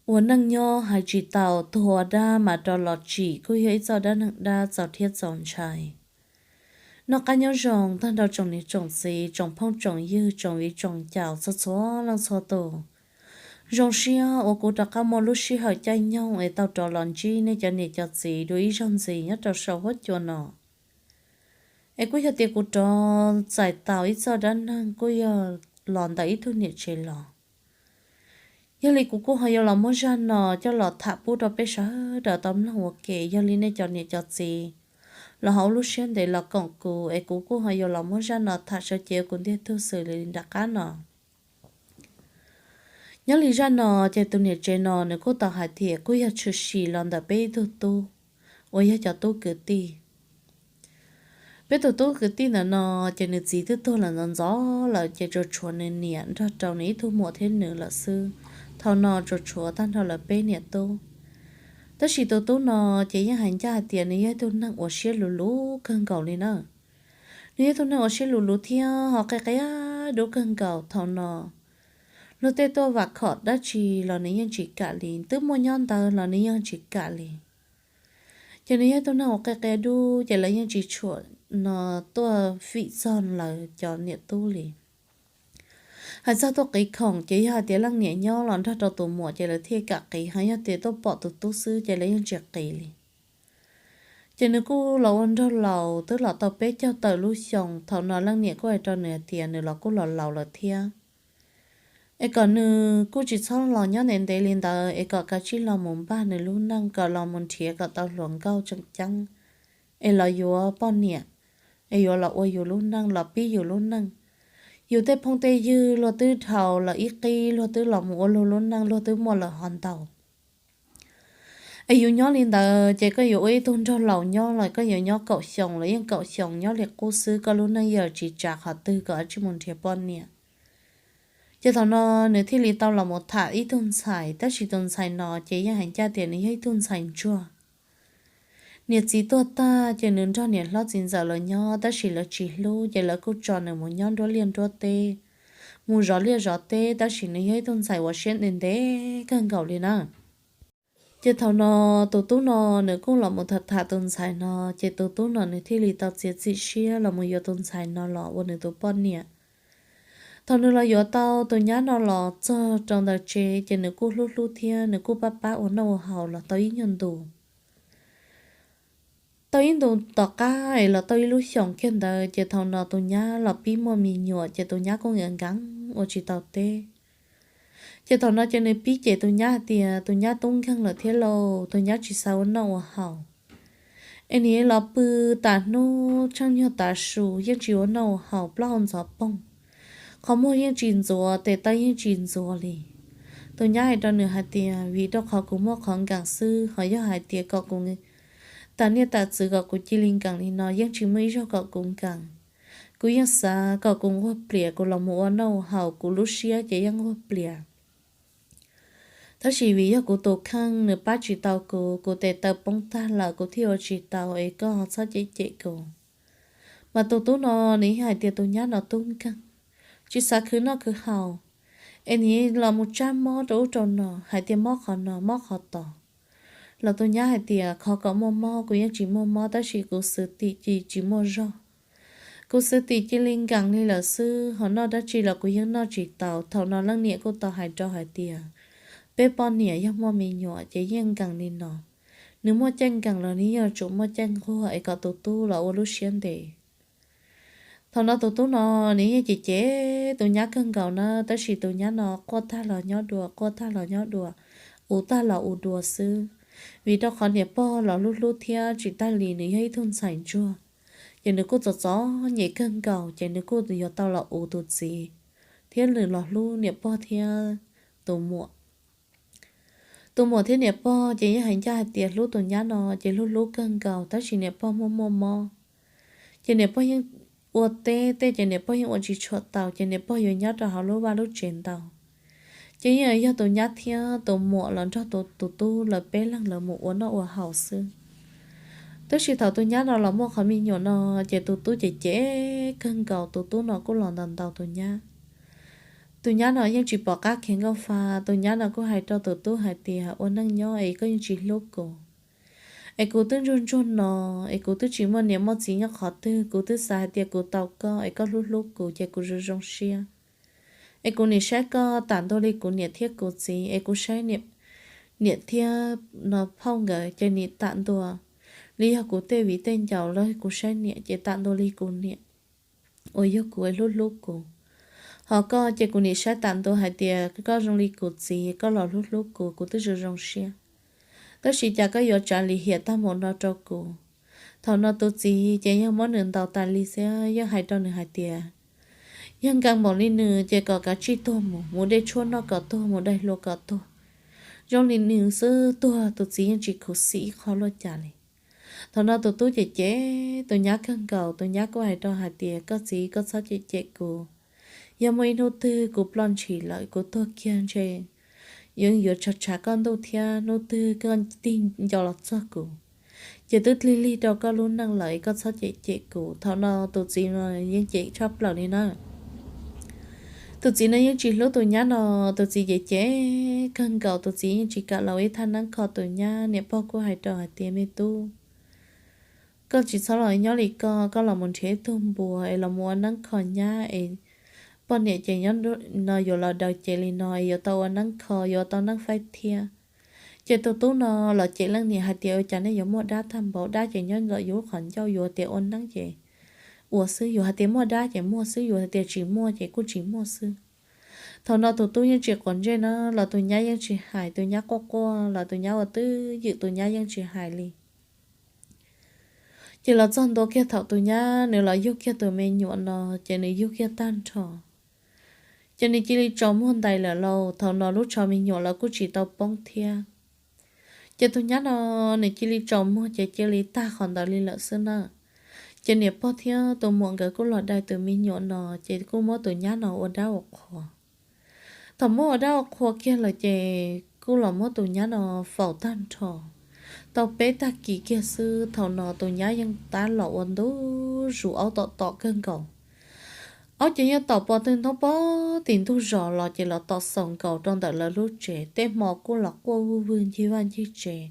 Ua neej nyob hais tsis tau, tuag dab mas rov los tsim, kuj yog ib txoj dab neeg dab txaus rhiab txaus ntshai. Noj qab nyob zoo tag nrho tsoom niam tsoom txiv, tsoom phooj tsoom ywg, tsoom viv tsoom ncaus txhua txhua leej txhua tus. Zoo siab uas kuv rov qab muaj lub sij hawm caij nyoog es tau rov los ntsib nej cov niam cov txiv dua ib zaug ntxiv nyob rau saum huab cua no. Es kuj yog tias kuv rov txais tau ib txoj dab neeg kuj yog los ntawm ib tug niam tsev los. Yog li kuv kuj ho yuav los muab zaj no coj los tham pub rau peb sawv daws tau mloog ua ke. Yog li nej cov niam cov txiv los ho ua lub siab ntev los koom kuv, es kuv kuj ho yuav los muab zaj no tham sawv cev kuv ntiag tug xws li nram qab no. Nyob li zaj no ces tus niam tsev no nws kuj tau hais tias kuj yog tshwm sim los ntawm peb ib tug tub uas yog cov tub kwv tij. Peb tus tub kwv tij ntawm no ces nws txiv twb tuag lawm ntxov ntxov lawm, ces tsuas tshuav nws niam nrog rau nws ib tug muam thiab nws lawm xwb. Thaum no tsuas tshuav tag nrho lawv peb niam tub. Tab sis tus tub no ces yeej hais ncaj hais tias nws yog ib tug neeg uas siab luv luv kawg nkaus li na. Nws yog ib tug neeg uas siab luv luv thiab ho qia qia dub kawg nkaus. Thaum no luag tej tuaj vam khom dab tsi los nws yeej tsis kam li, twb muaj nyob ntawd los nws yeej tsis kam li. Ces nws yog ib tug neeg uas qia qia dub, ces lawv yeej tsis tshua no tuaj fim txog lawv cov niam tub li. Hais txog tuaj qiv khoom ces yog hais tias leej niam nyob los nrog rau tus muam ces lawv thiaj kam qiv, ho yog tias tuaj pom tus tub xwb ces lawv yeej tsis qiv li. Ces nws kuj los ua nraug laus twb los tau peb caug tawm lub xyoo. Thaum no leej niam kuj hais rau nws hais tias nws los kuj los laus lawm thiab, es kom nws kuj tsis txhob los nyob ntev ntev li ntawd, es kom kav tsij los mus npaj nws lub neej, kom los mus nrhiav kom tau hluas nkauj tseem ceeb, es los yuav poj niam, es yuav los ua yus lub neej, los pib yus lub neej. Yus tej phooj tej ywg luag twb dhau los ib qib, luag twb los mus ua luag lub neej, luag twb muaj lawm ho ntau. Es yus nyob li ntawd ces koj yuav ua ib tug nraug laus nyob los koj yuav nyob kaum xyoo los yeej kaum xyoo nyob li qub xwb, koj lub neej yuav tsis tsav qhov twg kom tsij mus nrhiav poj niam. Ces thaum no nws thiaj li tau los mus tham ib tug ntxhais, tab sis tus ntxhais no ces yeej hais ncaj tias nws yog ib tug ntxhais ntsuag. Niam txiv tuag tag ces nws nrog niam hlob txiv ntxawm lawv nyob, tab sis lawv tsis hlub, ces lawv kuj tso nws mus nyob nruab liaj nruab teb, mus zov liaj zov teb, tab sis nws yog ib tug ntxhais uas siab ntev ntev kawg nkaus li na. Ces thaum no tus tub no nws kuj los mus tham tham tus ntxhais no, ces tus tub no nws thiaj li tau txiav txim siab los mus yuav tus ntxhais no los ua nws tus poj niam. Thaum nws los yuav tau tus nyab no los txog rau ntawm tsev, ces nws kuj hlub hlub thiab nws kuj pab pab ua noj ua haus los tau ib nyuag ntus. Tau ib ntus tom qab es los tau ib lub xyoos kiag ntawd, ces thaum no tus nyab los pib muaj me nyuam, ces tus nyab kuj nkees nkees ua tsis tau teb. Ces thaum no ces nws pib cem tus nyab hais tias tus nyab tub nkeeg lawm thiab lauj, tus nyab tsis xav ua noj ua haus. Es nws los pw tas hnub tsheej nyuag tav su yeej tsis ua noj ua haus, plaub hau ntxhov poog, qhov muag yeej tsis ntxuav, tes taw yeej tsis ntxuav li. Tus nyab hais rau nws hais tias vim rau qhov kuv muaj qhov nkees xwb, ho yog hais tias kom kuv tas niaj tas txwv kom kuv cia li nkees li no yeej tsis muaj ib zaug kom kuv nkees. Kuv yeej xav kom kuv nquag plias kuv los mus ua noj ua haus, kuv lub siab ces yeej nquag plias. Tab sis vim yog kuv tus kheej nws pab tsis tau kuv, kuv tes taw poob tag lawm kuv thiaj ua tsis tau, es koj ho txhob cem cem kuv. Mas tus tub no nws yeej hais tias tus nyab no tub nkeeg, tsis xav khwv noj khwv haus, es nws los mus tsab mob rau ub rau no, hais tias mob qhov no mob qhov tod. Los tus nyab hais tias qhov kom muaj mob kuv yeej tsis muaj mob, tab sis kuv xwv tim cia tsis muaj zog. Kuv xwv tim cia li nkees li lawm xwb, ho noj dab tsi los kuv yeej noj tsis tau. Thaum no leej niam kuj tau hais rau hais tias peb poj niam yog muaj me nyuam ces yeej nkees li no. Nws muaj caij nkees los nws yeej yuav tsum muaj caij nquag, es kom tus tub los ua lub siab ntev. Thaum no tus tub no nws yeej cem cem tus nyab kawg nkaus na, tab sis tus nyab no quaj tag los nyob dua, quaj tag los nyob dua, ua tag los ua dua xwb. Vim rau qhov niam pog los hlub hlub thiab tsis tag li nws yog ib tug ntxhais ntsuag, ces nws kuj txom txom nyem kawg nkaus, ces nws kuj yuav tau los ua tus txiv, thiab nws los hlub niam pog thiab tus muam. Tus muam thiab niam pog ces yeej hais ncaj hais tias hlub tus nyab no ces hlub hlub kawg nkaus, tab sis niam pog muaj muaj mob, ces niam pog yeej ua teb tej ces niam pog yeej ua tsis tshua tau, ces niam pog yuav nyob rau hauv lub vaj lub tsev ntau. Ces yeej yog tus nyab thiab tus muam los nrog tus tub lawv peb leeg lawv mus ua noj ua haus xwb. Tab sis thaum tus nyab no los muaj qhov me nyuam no, ces tus tub cem cem kawg nkaus, tus tub no kuj los ntaus ntaus tus nyab. Tus nyab no yeej tsis pom qab khiav nkauj fa, tus nyab no kuj hais rau tus tub hais tias, ua neej nyob es koj yeej tsis hlub kuv, es kuv twb ntsuag ntsuag no, es kuv twb tsis muaj niam muaj txiv nyob qhov twg, kuv twb xav hais tias kuv tau koj es koj hlub hlub kuv ces kuv zoo zoo siab. Es kuv nim saib koj tam ntua li kuv niam thiab kuv txiv, es kuv saib niam thiab no phauj nkawd ces nim tam ntua li yog kuv tej viv tej ncaus los kuv saib niam ces tam ntua li kuv niam uas yog kuv es hlub hlub kuv. Ho koj ces kuv nim saib tam ntua hais tias koj zoo li kuv txiv, koj los hlub hlub kuv, kuv twb zoo zoo siab. Tab sis cas koj yuav tsav lim hiam tag mus no rau kuv? Thaum no tus txiv ces yog muab nws ntaus tas li xwb, yeej hais rau nws hais tias, yog nkees npaum li nws ces kom kav tsij tuag mus, mus de tshuaj noj kom tuag, mus daig hlua kom tuag. Zoo li nws xwb tuag tus txiv yeej tsis khuv xim ib qho luaj cas li. Thaum no tus tub cem cem tus nyab kawg nkaus, tus nyab kuj hais rau hais tias, koj txiv, koj txhob cem cem kuv. Yog muaj ib hnub twg kuv ploj ntshis lawm, kuv tuag kiag ntshe yeej yuav tshav tshav koj ntuj thiab, hnub twg koj tig nco los txog kuv ces twb lig lig rau koj lub neej lawm, koj txhob cem cem kuv. Thaum no tus txiv no yeej cem tshaj plaws li na. Tus txiv no yeej tsis hlub tus nyab no, tus txiv cem cem kawg nkaus, tus txiv yeej tsis kam los ib thaj neeb kho tus nyab. Niam pog kuj hais rau hais tias, me tub, koj tsis txhob los nyob li koj, koj los mus nrhiav ib tug npua es los mus ua neeb kho nyab es poj niam ces nyob no yuav los daws ces li no es yuav tau ua neeb kho, yuav tau neeb faib thiab. Ces tus tub no los cem leej niam hais tias, ua cas nej yuav muaj dab tag npaum, dab ces nyob ntawm yus qhov ncauj, yus tias ua neeb ces ua xwb, yus hais tias muaj dab ces muaj xwb, yus hais tias tsis muaj ces kuj tsis muaj xwb. Thaum no tus tub yeej tsis quav ntsej na los tus nyab yeej tsis hais, tus nyab quaj quaj los tus nyab ua twj ywm, tus nyab yeej tsis hais li. Ces los txog ntua kiag thaum tus nyab nws los yug kiag tus me nyuam no, ces nws yug kiag tag nrho, ces nws cia li tsaus muag ntais lawm lauj. Thaum no lub tsho me nyuam los kuj tsis tau poob thiab. Ces tus nyab no nws cia li tsaus muag ces cia li tag qhov ntawd li lawm xwb na. Ces niam pog thiab tus muam nkawd kuj los dai tus me nyuam no, ces kuj muab tus nyab no ua dab ua qhua. Thaum muab ua dab ua qhua kiag lawm ces kuj los muab tus nyab no faus tag nrho. Tau peb tag kis kiag xwb, thaum no tus nyab yeej tab los ua ntu zus, aub tom tom kawg nkaus. Aub ces yeej tom pov twg ntoob pov tim ntug zos los ces los tom xaus nkaus rau ntawm lawv lub tsev, tej hmo kuj los quaj vwj vwg ncig vaj ncig tsev,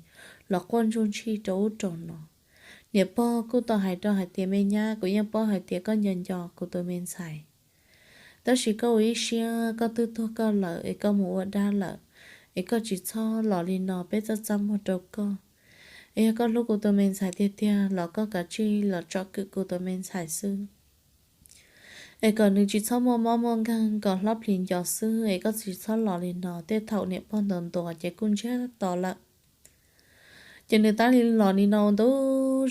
los quaj ntsuj ntshij rau ub rau no. Niam pog kuj tau hais rau hais tias, me nyab, kuv yeej paub hais tias koj nco nco kuv tus me ntxhais, tab sis koj ua ib siab, koj twb tuag koj lawm es koj mus ua dab lawm, es koj tsis txhob los li no, peb txaj txaj muag rau koj. Es yog koj hlub kuv tus me ntxhais tiag tiag los koj kav tsij los tsom kwm kuv tus me ntxhais xwb, es kom nws tsis txhob muaj mob muaj nkeeg kom hlob plhis nco xwb, es koj tsis txhob los li no. Tej thaum niam pog ntuas ntuas ces kuj ntsiag to lawm. Ces nws tab li los li no ua ntu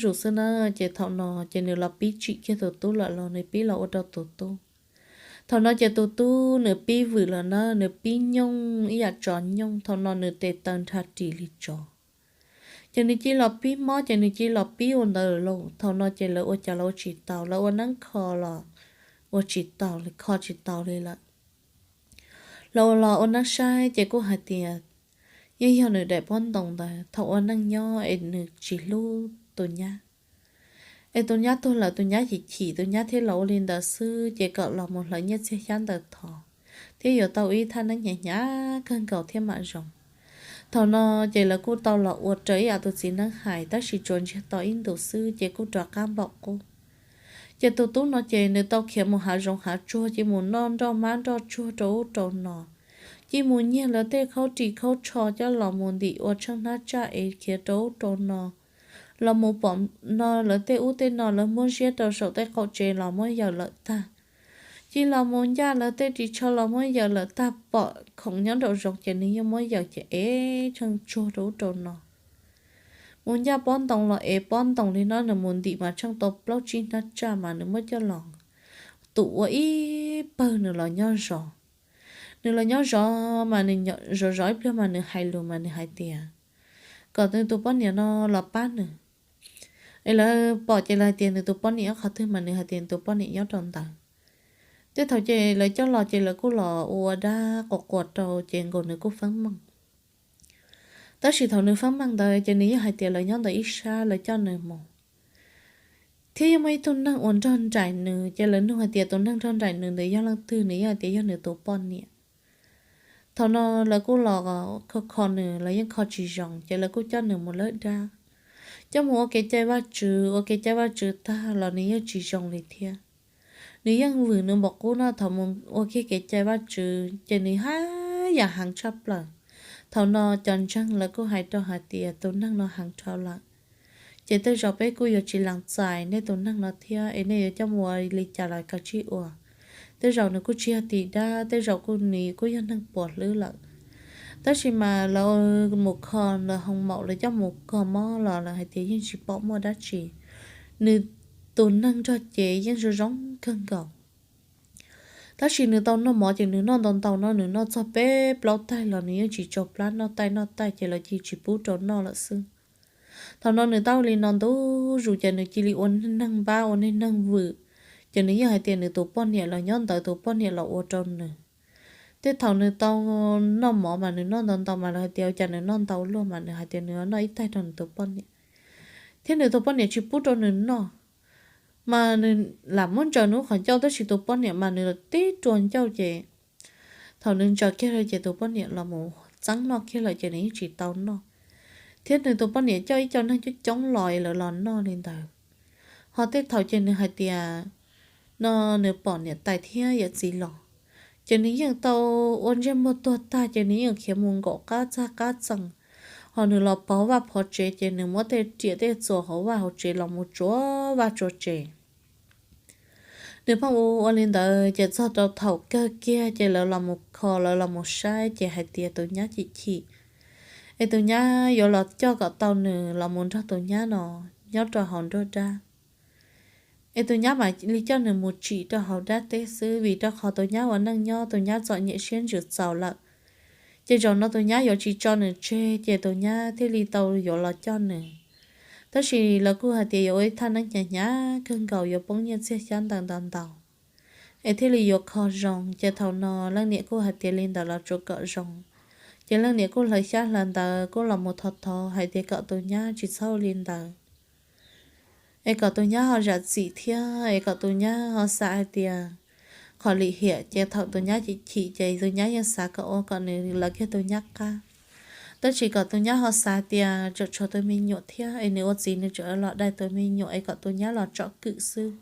zus xwb na. Ces thaum no ces nws los pib tsim kiag tus tub lawm los nws pib los ua rau tus tub. Thaum no ces tus tub nws pib vwm lawm na, nws pib nyooj ib yam tsov nyooj, thaum no nws tes taw nrhab ris li tsov. Ces nws cia los pib mob, ces nws cia los pib ua ntawd lawm. Thaum no ces lawv ua cas los ua tsis tau, lawv ua neeb kho los ua tsis tau, kho tsis tau li lawm. Los ua los ua neeb saib ces kuj hais tias yeej yog nws daim pob ntoos ntawd, thaum ua neej nyob es nws tsis hlub tus nyab, es tus nyab tuag lawm tus nyab chim chim tus nyab thiaj los ua li ntawd xwb, ces kom los mus hlawv nyiaj txiag xyab ntawv thov thiab yuav tau ib thaj neeb hnyav hnyav kawg nkaus thiab mam zoo. Thaum no ces lawv kuj tau los ua raws ib yam tus txiv neeb hais, tab sis tsuas ntsiag to ib ntus xwb ces kuj rov qab npaum qub. Ces tus tub no ces nws tau khiav mus hav zoov hav tsuag, ces mus noj nroj mab nroj tsuag rau ub rau no, ces mus nyiag lawv tej khaub ris khaub tsho coj los mus ntim ua tsheej hnab tsaj es khiav rau ub rau no. Los mus pom no lawv tej ub tej no, lawv muab ziab rau saum tej qaum tsev los muab yawm lawm tag. Ces los mus ncaj lawv tej ris tsho los muab yawm lawm tag, pom khoom nyob nraum zoov ces nws yeej muab yawm ces ev tsheej tsuag rau ub rau no. Mus ncaj pob ntoos los ev pob ntoos li no, nws mus ntim mas tsheej tau plaub tsib hnab tsaj mas nws muab coj los tum ua ib pawg nws los nyob zov. Nws los nyob zov mas nws zov zov ib pliag mas nws hais lus mas nws hais tias kom nws tus poj niam no los pab nws. Es lawv pom ces lawv hais tias nws tus poj niam nyob qhov twg mas nws hais tias nws tus poj niam nyob rau ntawd. Tej thaum ces lawv coj los ces lawv kuj los ua dab quas quas rau ces nkaus nws kuj feeb meej. Tab sis thaum nws feeb meej ntawd ces nws yeej hais tias lawv nyob ntawm ib sab lawv coj nws mus. Thiab yeej muaj ib tug neeg uas nrog nraim nws, ces lawv nug hais tias tus neeg nrog nraim nws ntawd yog leej twg, nws yeej hais tias yog nws tus poj niam. Thaum no lawv kuj los kho kho nws, lawv yeej kho tsis zoo, ces lawv kuj coj nws mus lawb dab, coj mus ua kev cai Vajtswv. Ua kev cai Vajtswv tag los nws yeej tsis zoo li thiab. Nws yeej vwm nws npom qub no, thaum mus ua kiag kev cai Vajtswv ces nws haj yam heev tshaj plaws. Thaum no cov ntseeg lawv kuj hais rau hais tias tus neeg no heev dhau lawm, ces tej zaum peb kuj yuav tsis lees txais nej tus neeg no thiab, es nej yuav coj mus ua li cas los kav tsij ua. Tej zaum nws kuj tsis yog tim dab, tej zaum kuj nws kuj yog neeg puas hlwb lawm. Tab sis mas lawv mus kho lawv hoo maum, lawv coj mus kho mob los lawv hais tias yeej tsis pom muaj dab tsi. Nws tus neeg nrog cev yeej zoo zoo kawg nkaus. Tab sis nws tau noj mov ces nws noj ntau ntau no, nws noj txog peb plaub taig los nws yeej tsis tsaus plab, noj taij noj taij ces lawv cia tsis pub rau noj lawm xwb. Thaum no nws tau li no ntu zus ces nws cia li ua neeg npab, ua neeg vwm, ces nws yeej hais tias nws tus poj niam los nyob ntawd, tus poj niam los ua rau nws. Tej thaum nws tau noj mov mas nws noj ntau ntau mas lawv hais tias ua cas nws noj ntau luaj, mas nws hais tias nws noj ib taig rau nws tus poj niam, thiab nws tus poj niam tsis pub rau nws noj. Mas nws lam muab ntsaws nws qhov ncauj, tab sis tus poj niam mas nws tib rua ncauj ces thaum nws ntsaws kiag lawm ces tus poj niam los mus txeeb noj kiag lawm ces nws yeej tsis tau noj. Thiab nws tus poj niam coj ib co neeg coob coob los es lawv los noj li ntawd. Ho tej thaum ces nws hais tias no nws pom niam tais thiab yawm txiv los, ces nws yeej tau ua ntsej muag tuag tag ces nws yeej khiav mus nkaum qab txag qab txees, ho nws los pauv vaj pauv tsev ces nws muab tej riam tej txuas hauv vaj hauv tsev los mus tsuav vaj tsuav tsev. Nws pheej ua ua li ntawd ces txog rau thaum kawg kiag ces lawv los mus kho, lawv los mus saib ces hais tias tus nyab chim chim, es tus nyab yuav los coj kom tau nws los mus nrog tus nyab no nyob rau hauv nruab dab. Es tus nyab mam li coj nws mus tsim rau hauv dab teb xwb, vim rau qhov tus nyab ua neej nyob tus nyab txom nyem siab ntsws txaus lawm. Ces zaum no tus nyab yuav tsis tso nws tseg ces tus nyab thiaj li tau yuav los coj nws. Tab sis lawv kuj hais tias yuav ua ib thaj neeb hnyav hnyav kawg nkaus, yuav poob nyiaj txiag xyab ntawv ntau ntau, es thiaj li yuav kho zoo. Ces thaum no leej niam kuj hais tias li ntawd los tsuas kom zoo. Ces leej niam kuj hlawv xyab hlawv ntawv kuj los mus thov thov hais tias kom tus nyab tsis txhob ua li ntawd, es kom tus nyab ho zam txim thiab es kom tus nyab ho xav hais tias qhov lim hiam ces thaum tus nyab chim chim ces tus nyab yeej xav kom ua kom nws lawv kiag tus nyab qab. Tab sis kom tus nyab ho xav tias tseem tshuav tus me nyuam thiab es nws ua txiv nws tseem los dai tus me nyuam es kom tus nyab los tsom kwm xwb.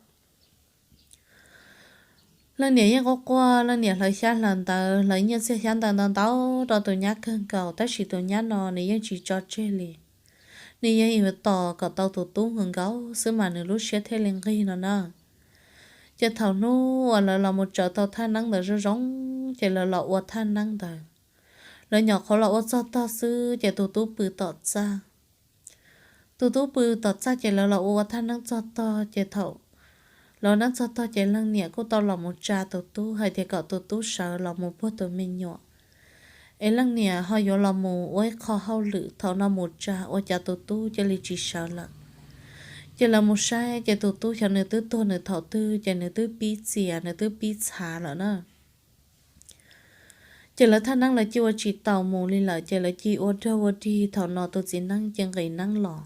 Leej niam yeej quaj quaj, leej niam hlawv xyab hlawv ntawv, hlawv nyiaj txiag xyab ntawv ntau ntau rau tus nyab kawg nkaus, tab sis tus nyab no nws yeej tsis tso tseg li. Nws yeej yuav tos kom tau tus tub nkaus nkaus xwb mas nws lub siab thiaj li nqig no na. Ces thaum hnub uas lawv los mus tsaws tau thaj neeb ntawd zoo zoo, ces lawv los ua thaj neeb ntawd. Lawv nyuam qhuav los ua txog tog xwb ces tus tub pw tom txaj. Tus tub pw tom txaj ces lawv los ua ua thaj neeb txog tog, ces thaum lawv neeb txog tog ces leej niam kuj tau los mus tsa tus tub hais tias kom tus tub sawv los mus puag tus me nyuam, es leej niam ho yuav los mus ua ib qho hauj lwm, thaum no mus tsa ua cas tus tub cia li tsis sawv lawm. Ces lawv mus saib ces tus tub xyov nws twb tuag nws thaum twg ces nws twb pib txias nws twb pib txhav lawm na. Ces lawv thaj neeb lawv cia ua tsis taus mus li lawm ces lawv cia ua dog ua dig, thaum no tus txiv neeb cia nqis neeb los.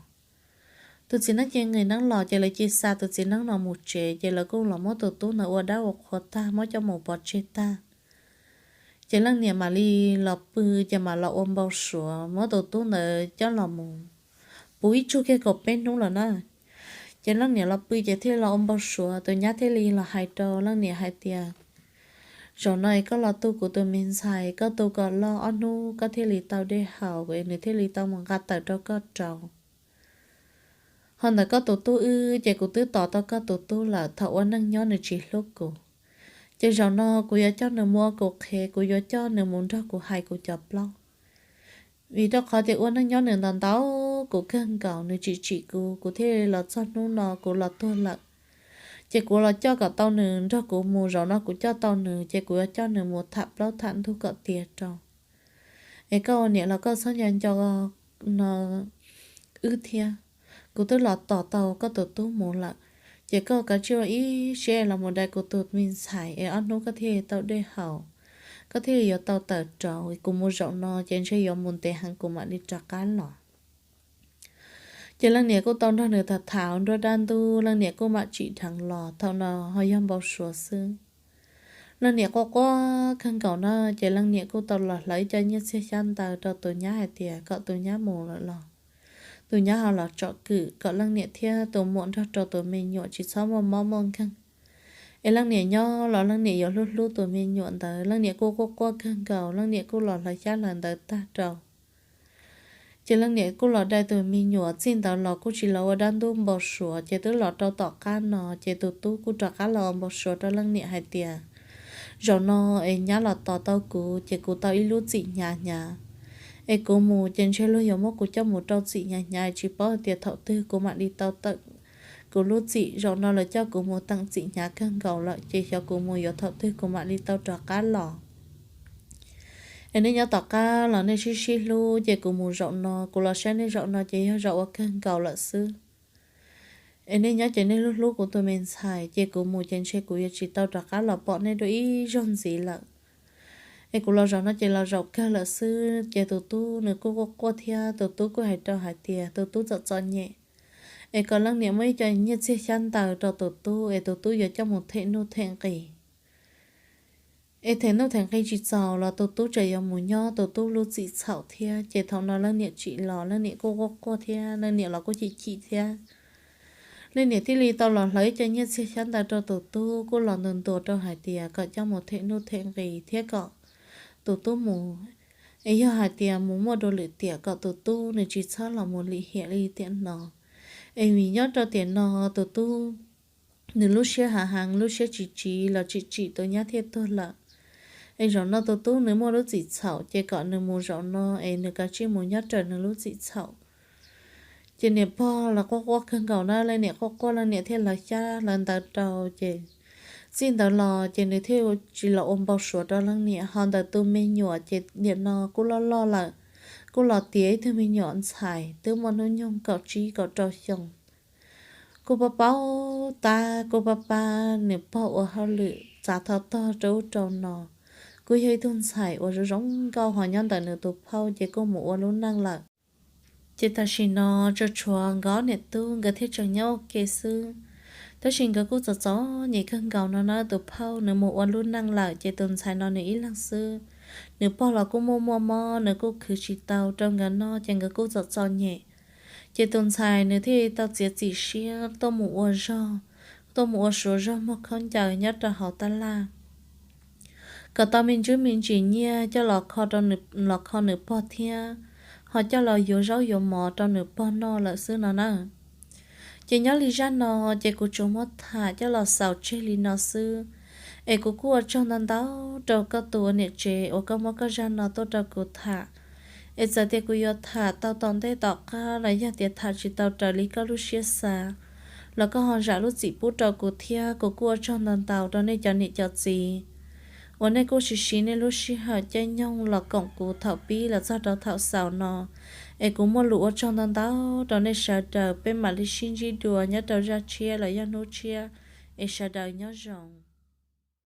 Tus txiv neeb cia nqis neeb los ces lawv cia xa tus txiv neeb no mus tsev, ces lawv kuj los muab tus tub ntawd ua dab ua qhua tag muab coj mus pov tseg tag. Ces leej niam mam li los pw, ces mam los ua npau suav muab tus tub ntawd coj los mus puv ib tsug kiag kaum peb hnub lawm na. Ces leej niam los pw ces thiaj los ua npau suav, tus nyab thiaj li los hais rau leej niam hais tias, zaum no es koj los tu kuv tus me ntxhais, koj tu kom loj ob hnub koj thiaj li tau dej haus es nws thiaj li tau mus nqa tawm rau koj rau. Ho ntawm koj tus tub wb ces kuv twb tos tau koj tus tub lawm, thaum ua neej nyob nws tsis hlub kuv, ces zaum no kuv yuav coj nws mus ua kuv qhev, kuv yuav coj nws mus nrog kuv hais kuv cov plaub. Vim rau qhov tias ua neej nyob nws ntau ntau kuv kawg nkaus, nws tsis tsim kuv, kuv thiaj los txog hnub no kuv los tuag lawm. Ces kuv los coj kom tau nws nrog kuv mus, zaum no kuv coj tau nws ces kuv yuav coj nws mus tham plaub tham ntug kom tiav rau. Es koj ua niam los koj txhob nco nco no wb thiab. Kuv twb los tos tau koj tus tub mus lawm, ces koj kav tsij ua ib siab los mus dai kuv tus me ntxhais es ob hnub koj thiaj tau dej haus, koj thiaj yuav tau tawm rauv. Kuv mus zaum no ces ntshe yuav mus ntev heev kuv mam li rov qab los. Ces leej niam kuj tau nrog nws tham tham nruab dab ntub, leej niam kuj mam tsim dheev los, thaum no ho yog npau suav xwb. Leej niam quaj quaj kawg nkaus na, ces leej niam kuj tau los hlawv cov nyiaj txiag xyab ntawv rau tus nyab hais tias kom tus nyab mus lawm los tus nyab ho los tsom kwm kom leej niam thiab tus muam nrog rau tus me nyuam tsis txhob muaj mob muaj nkeeg. Es leej niam nyob los leej niam yuav hlub hlub tus me nyuam ntawd. Leej niam kuj quaj quaj kawg nkaus, leej niam kuj los hlawv xyab hlawv ntawv tag rau. Ces leej niam kuj los dai tus me nyuam, txij ntawd los kuj tsis los ua dab ntub npau suav. Ces twb los rau tom qab no, ces tus tub kuj rov qab los ua npau suav rau leej niam hais tias, zaum no es nyab los tos tau kuv, ces kuv tau ib lub txim hnyav hnyav. Es kuv mus ces ntshe luag yuav muab kuv coj mus rau txim hnyav hnyav, tsis paub hais tias thaum twg kuv mam li tau tawm kuv lub txim. Zaum no lawv coj kuv mus teem txim hnyav kawg nkaus lawm, ces xyov kuv mus yuav thaum twg kuv mam li tau rov qab los. Es nej nyob tom qab los nej sib sib hlub, ces kuv mus zaum no, kuv los saib nej zaum no ces yog zaum uas kawg nkaus lawm xwb. Es nej nyob ces nej hlub hlub kuv tus me ntxhais, ces kuv mus ces ntshe kuv yuav tsis tau rov qab los pom nej dua ib zaug ntxiv lawm. Es kuv los zaum no ces los zaum kawg lawm xwb. Ces tus tub nws kuj quaj quaj thiab, tus tub kuj hais rau hais tias tus tub txom txom nyem, es kom leej niam muab ib co nyiaj txiag xyab ntawv rau tus tub, es tus tub yuav coj mus them nuj them nqis. Es them nuj them nqis tsis txaus los tus tub tseem yuav mus nyob tus tub lub txim txhaum thiab. Ces thaum no leej niam tsim los leej niam kuj quaj quaj thiab, leej niam los kuj chim chim thiab. Leej niam thiaj li tau los hlawv ib co nyiaj txiag xyab ntawv rau tus tub, kuj los ntuas ntuas rau hais tias kom coj mus them nuj them nqis thiab kom tus tub mus, es yog hais tias mus muaj dua lwm tiam kom tus tub nws tsis txhob los mus lim hiam li tiam no. Es vim nyob rau tiam no tus tub nws lub siab hav heev, lub siab tsis tsiv los tsim tsim tus nyab thiaj tuag lawm. Es zaum no tus tub nws muaj lub txim txhaum, ces kom nws mus zaum no es nws kav tsij mus nyob raws nws lub txim txhaum. Ces niam pog los quaj quaj kawg nkaus na, leej niam quaj quaj leej niam thiaj hlawv xyab hlawv ntawv rau. Ces txij ntawd los ces nws thiaj tsis los ua npau suav rau leej niam. Ho ntawm tus me nyuam ces niam no kuj loj loj lawm, kuj los tiav ib tug me nyuam ntxhais twb muaj hnub nyoog kaum tsib kaum rau xyoo. Kuj pab paub tab kuj pab pab nws pog ua hauj lwm txav thov tog rau ub rau no. Kuj yog ib tug ntxhais uas zoo zoo nkauj, ho nyob ntawm nws tus phauj ces kuj mus ua lub neej lawm. Ces tam sim no tsuas tshuav nkawd niam tub nkawd thiaj tseem nyob ua ke xwb. Tab sis nkawd kuj txom txom nyem kawg nkaus no na, tus phauj nws mus ua lub neej lawm, ces tus ntxhais no nws ib leeg xwb. Nws pog los kuj muaj muaj mob, nws kuj khwv tsis tau rau nkawd noj, ces nkawd kuj txom txom nyem. Ces tus ntxhais nws thiaj tau txiav txim siab tuaj mus ua zog, tuaj mus ua suav zog muag khaub ncaws nyob rau hauv tab laj, kom tau me ntsis me ntsis nyiaj coj los kho rau nws, los kho nws pog thiab, ho coj los yuav zaub yuav mov rau nws pog noj lawm xwb no na. Ces nyob li zaj no, ces kuv tsuas muab tham coj los xaus tseg li no xwb. Es kuv kuj ua tsaug ntau ntau rau koj tus ua niam tsev uas koj muab koj zaj no tuaj rau kuv tham. Es txawm tias kuv yuav tham tau tom ntej tom qab los yog tias tham tsis tau raws li koj lub siab xav, los koj ho zam lub txim pub rau kuv thiab. Kuv kuj ua tsaug ntau ntau rau nej cov niam cov txiv uas nej kuj siv siv nej lub sij hawm caij nyoog los koom kuv thaum pib los txog rau thaum xaus no. Es kuv muaj lus ua tsaug ntau ntau rau nej sawv daws, peb mam li sib ntsib dua nyob rau zaj tshiab los yog hnub tshiab. Es sawv daws nyob zoo.